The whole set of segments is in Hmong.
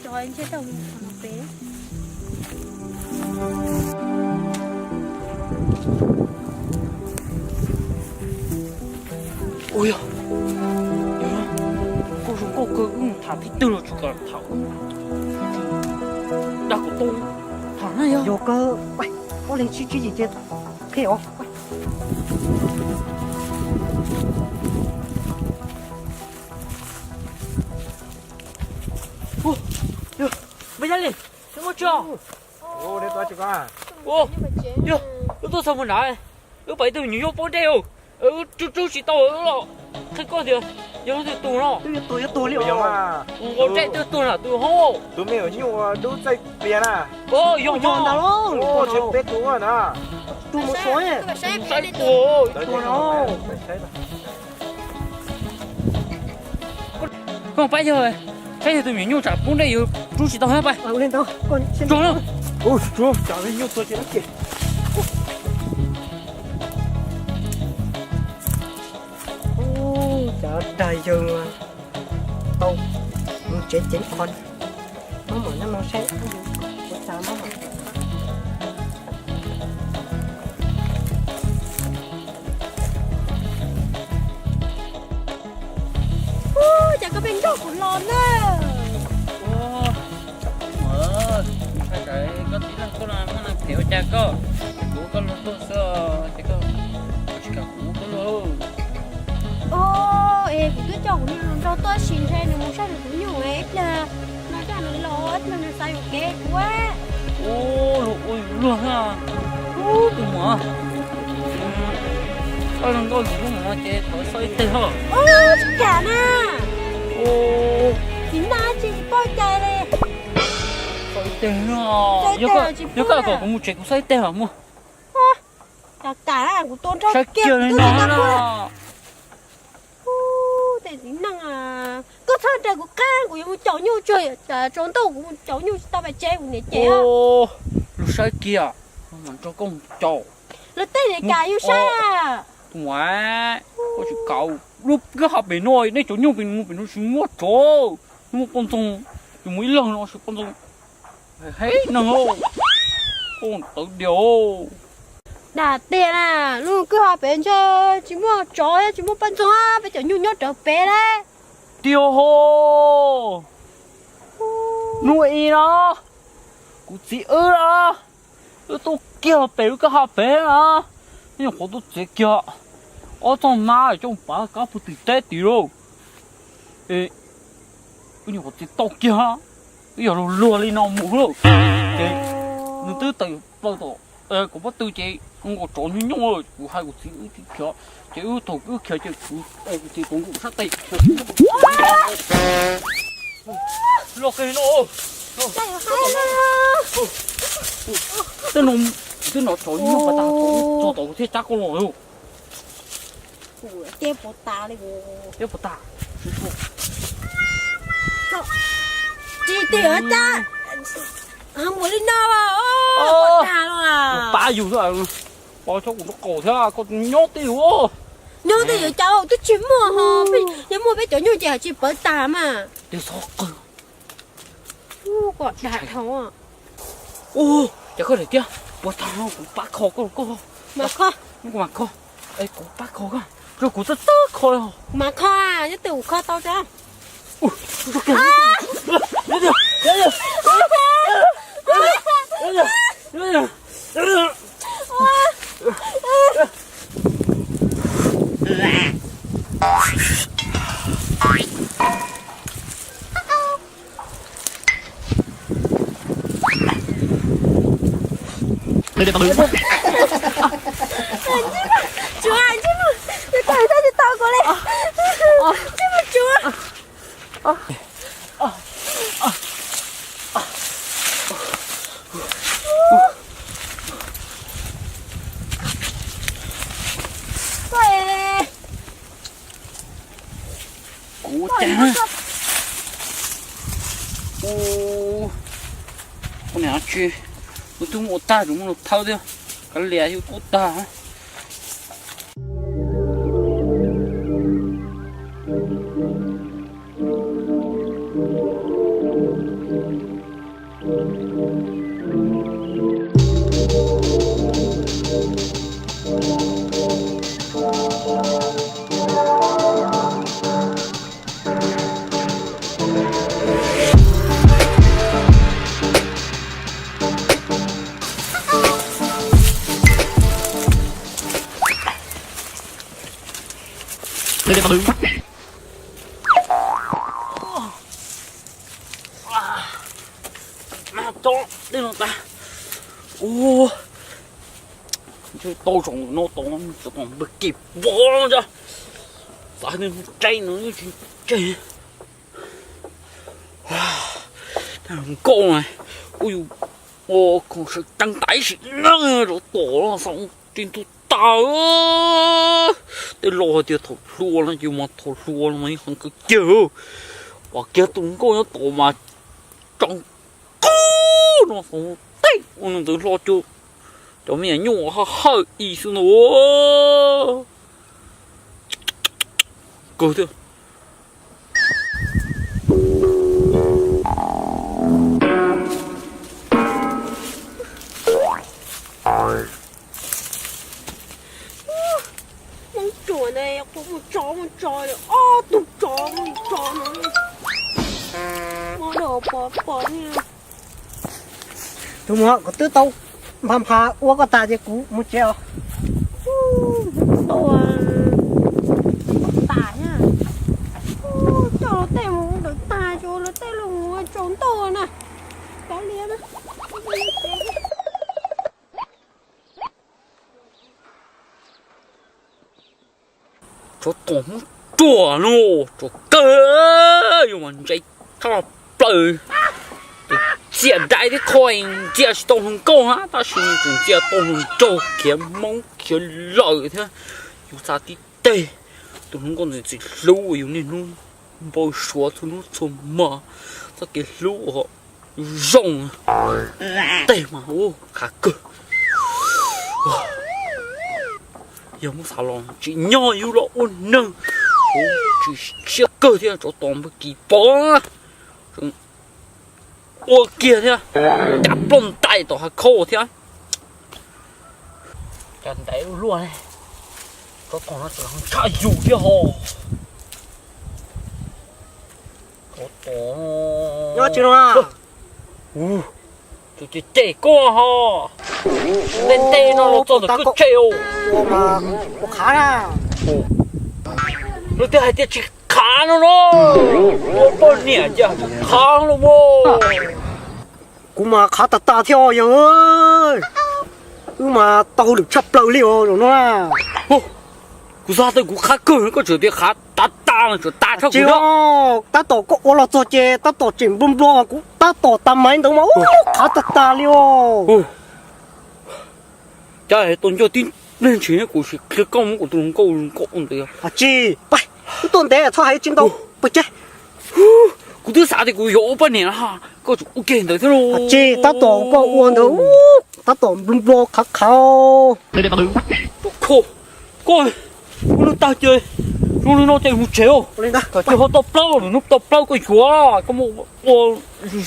Ntshe tau mus qhov no pem. Ua yog, yog, koj zoo nkauj kawg, wb mus tham thib twg los tsis kam tham. Dag kom tau tham na yog. Yog kawg, pab leeg sib tsib yim ces qhia os. Ua yog, Npawg Yaj Lis, wb muaj tsis os? Ua yog, wb tuaj txog mus nrad, wb pom ib tug me nyuam nyuj poob dej, wb rub rub tsis tau, wb los qhia koj tias yog leej twg tus no. Twb yuav tuag yuav tuag li os. Nqus dej twb tuag nram tus hoob. Tus me nyuam nyuj dub txaij plias na. Yog ntag lauj, peb tus na. Tus mus suav, saib tus tuag no. Koj pab yog, saib yog tus me nyuam nyuj tsam poob dej yus rub tsis tau hab pab. Tsuag na. Tsuag, tsam me nyuj tuag ces no ces. Cov dag yawg tau mus tsev ceev qhov. Maj mam nyob no saib, kuv xav maj mam. Ub, cas koj pheej nrog kuv los na? Ua, mus tshaj tsam koj txiv leej koj los muaj neeg phem ua cas koj, kuv koj luag tuag xwb ces koj tsis kam kuv koj luag. Ub, es kuv twb coj kuv niag hluas nraug tuaj sis ntshe nws mus saib nws tus nyuj es ib pliag no coj nws los ib pliag nws xav yuam kev kuv. Ub, luag ua yus luag na. Ub, tus muam, koj zoo nkauj yus lub muam no ces thov xauj ib teg ho. Ub, tsis kam na. Txiv neej tsis paub cai li. Xauj ib teg no. Yog koj kom kuv mus tsev kuv xauj ib teg los muaj. Cas kam, kuv tua nrho kiag kuv twb tsis tau pub. Ub, tej txiv neej, koj txhob nrog kuv qab, kuv yuav mus caum nyuj tsuag, tsaus ntuj kuv mus caum nyuj tsis tau pem tsev kuv niam cem. Lub saib kiag, mam nrog koj mus caum. Lub teb li cas yus saib. Tus muam, koj tsis kav, lub kwj ha pem no nej cov nyuj pem mus pem no tsis muaj tsov, muaj poj ntxoog, yus mus ib leeg no tsis poj ntxoog. Heev neeg, koj tawv diam. Dag tiag na, lub kwj ha pem ntshe tsis muaj tsov thiab tsis muaj poj ntxoog, peb cov nyuj nyob rawv pem lawm. Tiag ho, hnub i no, kuv txiv wb na, wb tuaj kiag pem lub kwj ha pem na, wb nyuam qhuav tuaj txiav kiag ob txoj nab coj pav kab puag tim teb tid lauj. Wb nyuam qhuav txiav tau kiag, wb yog luag luag li no mus lauj. Ces nws twb tawm plaws tom kuv pob tw ces nkaus tsov nyuj nyooj, kuv hais kuv txiv wb tsis khiav, ces wb thaum wb khiav ces kuv kuv txiv tuav nkaus sab tes. Los qe no. Twb no tsov nyuj npaj tag, txog tom kuv thiaj cab koj los lauj. Teb puas tas li. Teb puas tas. Tsis tig cab, mus li no, puas tas los. Pab yus xwb, pab tsob kuv nraub qaum thiab koj nyob twj ywm. Nyob twj ywm cas twb tsis muaj ho, yog muaj peb cov nyuj ces hais tsis pawv tas mas. Ua, cas koj daim tiab puas tag no, kuv pab kho koj, koj mas kho, kuv pab kho koj, rau kuv txawj txawj kho. Kuv mas kho, nyob twg kuv kho tau tso. Tsuav, ntsej muag, tsis tau kuv li. Ntsej muag tsuav. Kuv cas, ua, ua niam tsis, kuv twb muaj ua tag, tseem muaj lus thawb thiab, kav liam yus kub tag. Tau zoo no tau, tau npawg Kis pov no, xav tias tseeb no tsis tseeb. Nkauj na, ua yus ua khoom sawv tsees tas ib sim neej rau tom no xav ua tsis ntug tas. Tej laus hais tias thaum hluas no yus mas thaum hluas no mas yeej heev kawg kiag. Pom kiag tus nkauj nyob tom mas tsees kub no xav ua tej ua ntawd hlo cuag cov me nyuam hawj hawj ib xwb no. Kawg thiab. Hmoob ruam ntawd qhuav mus tsov mus tsov ob tug tsov mus tsov no, muab dog pov pov. Tus muam, kuv twb tau npha npha ua koj tas ces kuv mus tsev os. Tua tas na, coj luag tej mus ntawd tas, coj luag tej los mus tsaus ntuj na. Kav liam na. Tsov tom Hmoob ruam no, tsov kawg, yuav mas ntse tshaj plaws. Tus txiaj dai thiab kho ntxias tsis tau hluas nkauj na, tab sis tseem ntxias tau hluas nraug khiav Hmoob khiav lawm thiab. Yus xav tib teg, tus hluas nkauj ntxim hlub yus niaj hnub npau suav txhua hnub txhua hmo, txoj kev hlub zoo. Teg mas ua qhav kawg. Yog muab xav los tsim nyog yus los ua neeg, kuv tsis siab kawg thiab tsov tom npawg Kis pov. Ua kiag thiab, cab ploj ntais tom hav khau thiab. Cas ntais luaj luaj ne, tsov tom no tseem tshaj yus thiab ho. Tsov tom. Nyob tsis no. Tus cem cem koj ho. Ntev ntev no los txog ntawm koj tseg os. Ua khav na. Luag twb hais tias tsis khav no no. Ua poj niam cas khav los mas. Kuv mas khav tas tas thiab os yawg. Wb mas tau hauj lwm tshaj plaws li os zaum no na. Kuv xav tias kuv khav kawg, koj tseem tias khav tas tas no, tseem tas tshaj kuv. Tab tom koj ua los txog ces tab tom tseem nplua nplua, kuv tab tom tas maiv ntawd mas ub, khav tas tas li os. Cas tau nco tib neeg ntshis kuv sim qhia koj muab kuv tus hluas nkauj nkauj ua ntawd. Tsis, pab, wb tuaj ntev txhob hais tsis ntau, pab cab. Kuv twb xav tias kuv yuav ua poj niam ha, koj tseem ua kiag ntawd thiab lauj. Tsis, tab tom koj ua ntawd, tab tom nplua nplua khav khav. Koj, koj, koj lub tag ces zoo li no ces mus tsev os. Koj ho tau plaub, lwm hnub tau plaub koj yuav, koj muab ua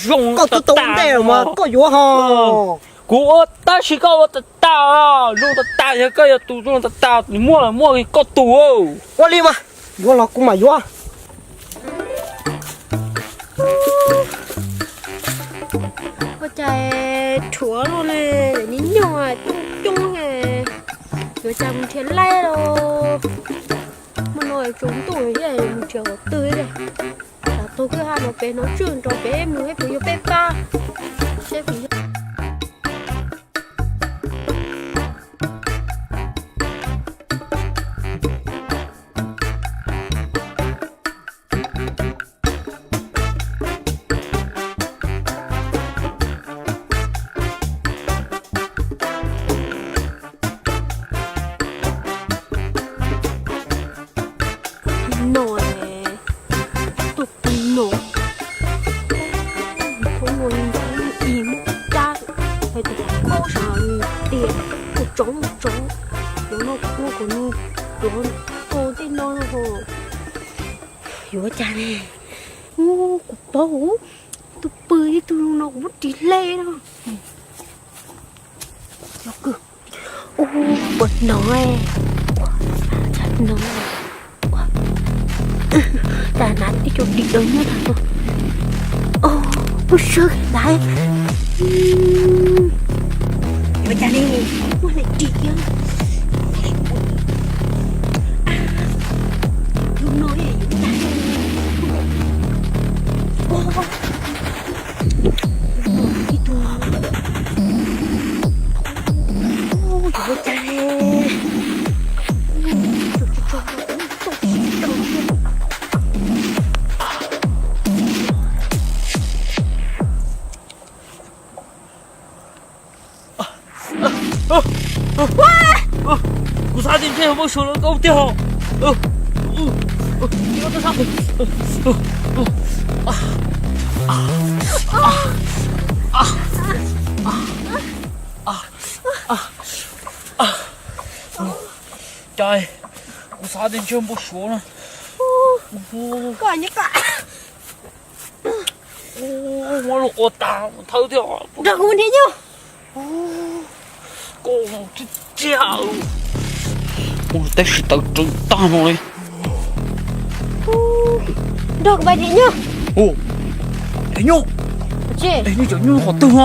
zoo koj twb tau ua ntej mas koj yuav ho. Kuv ua tab sis koj ua tas tas, zoo tas tas, yog koj yog tus zoo tas tas, nws muaj los muaj koj tus. Ua li mas, yuav los kuv mam yuav. Ua cas rhuav luaj li, nim nyoog coob coob, yuav cas mus nrhiav laib los. Hmo no tsaus ntuj thiab, mus nrhiav qhov twg li. Xav taug kwj ha no pem no tswj nrog peb mus, peb puas yog peb pab, seb puas yog. No, tuaj pw no, khub no ib muaj cab, hais tias kaub sab tias tus tsov mus tsov, yuav noj kuv noj kuv nws, yuav tau tej no ho. Yuav cas ne? Kuv paub, tus pw Tus no kuv muab ris hle no. Los kawg. Ua puas hnov, ua, ua, ua, tas hnav tib co ris daws nyob ntawm no. Ua, muab sawb ntawd. Yuav cas li, muab hle ris kiag. Tus no yuav cas. Ua, ib tug. Ua, yuav cas li. Kuv xav tias ntshe yog npau suav los koj tiag. Cas kuv xav tias ntshe npau suav na. Koj nyob koj. Muab lub quav tas thawb thiab. Nrog kuv niam nyuj. Koj tsiaj tsiaj. Ua tab sis tawv tsawv tag no li. Nrog kuv pais niam nyuj. Niam nyuj. Tsis, nej cov nyuj qhov twg a?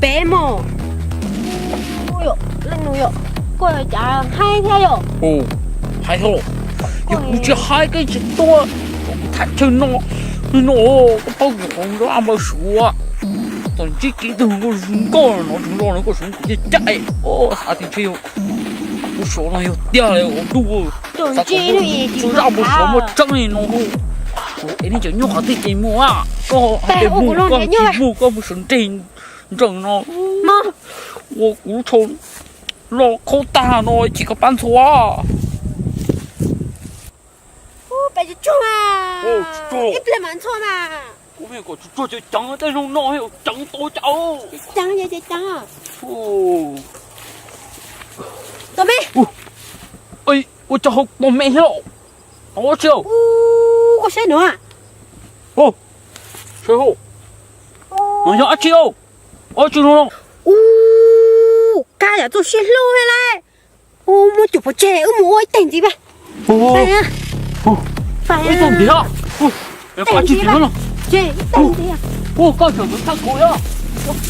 Pem mos. Leej nus yom, koj cas haib thiab yom? Haib thiab. Yog kuv tsis haib koj tsis tuaj, kuv tham chaw no, no, koj paub kuv qhov nrab npau suav. Txawm ntsib kev twg nkauj nkauj no tsis nco no koj suav kuv caj caj. Xav tias ntshe yog npau suav no yog tiag li ua ntuj. Xav kom npau suav muaj tseeb li no. Es nej cov nyuj qhov twg ces mus a, koj hais tias mus koj tsis mus koj mus sawv ntseg nreeg no. Ua kuv lub tsho no khaub tag no ces koj pab ntxhua. Peb tsuag, ib pliag mam ntxhua mas. Kuv kom tsuag tsuag ceev ceev tej zoo no ceev tau cas. Ceev ceev. Tos me. Ua cas ho tos me thiab? Ua tsi? Koj saib no. Saib hauj, no yog dab tsi? Ua tsi no? Ua, kab yam txoj siab hlub thiab lauj. Ua, muaj cov pov tseg wb mus ua ib teg ntxiv mas. Ib teg ntxiv. Ua, koj tseem tus thaj kuv os. Ua, kuv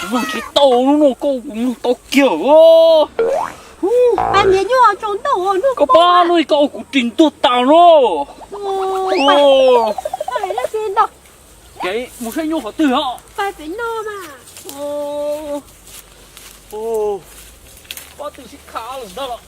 mloog tsis tau lub no koj kuv mloog tau kiag. Koj pab no koj ua kuv ris ntuag tas no. Ces mus saib nyuj qhov twg os? Pab twb sib kha lawm ntag los.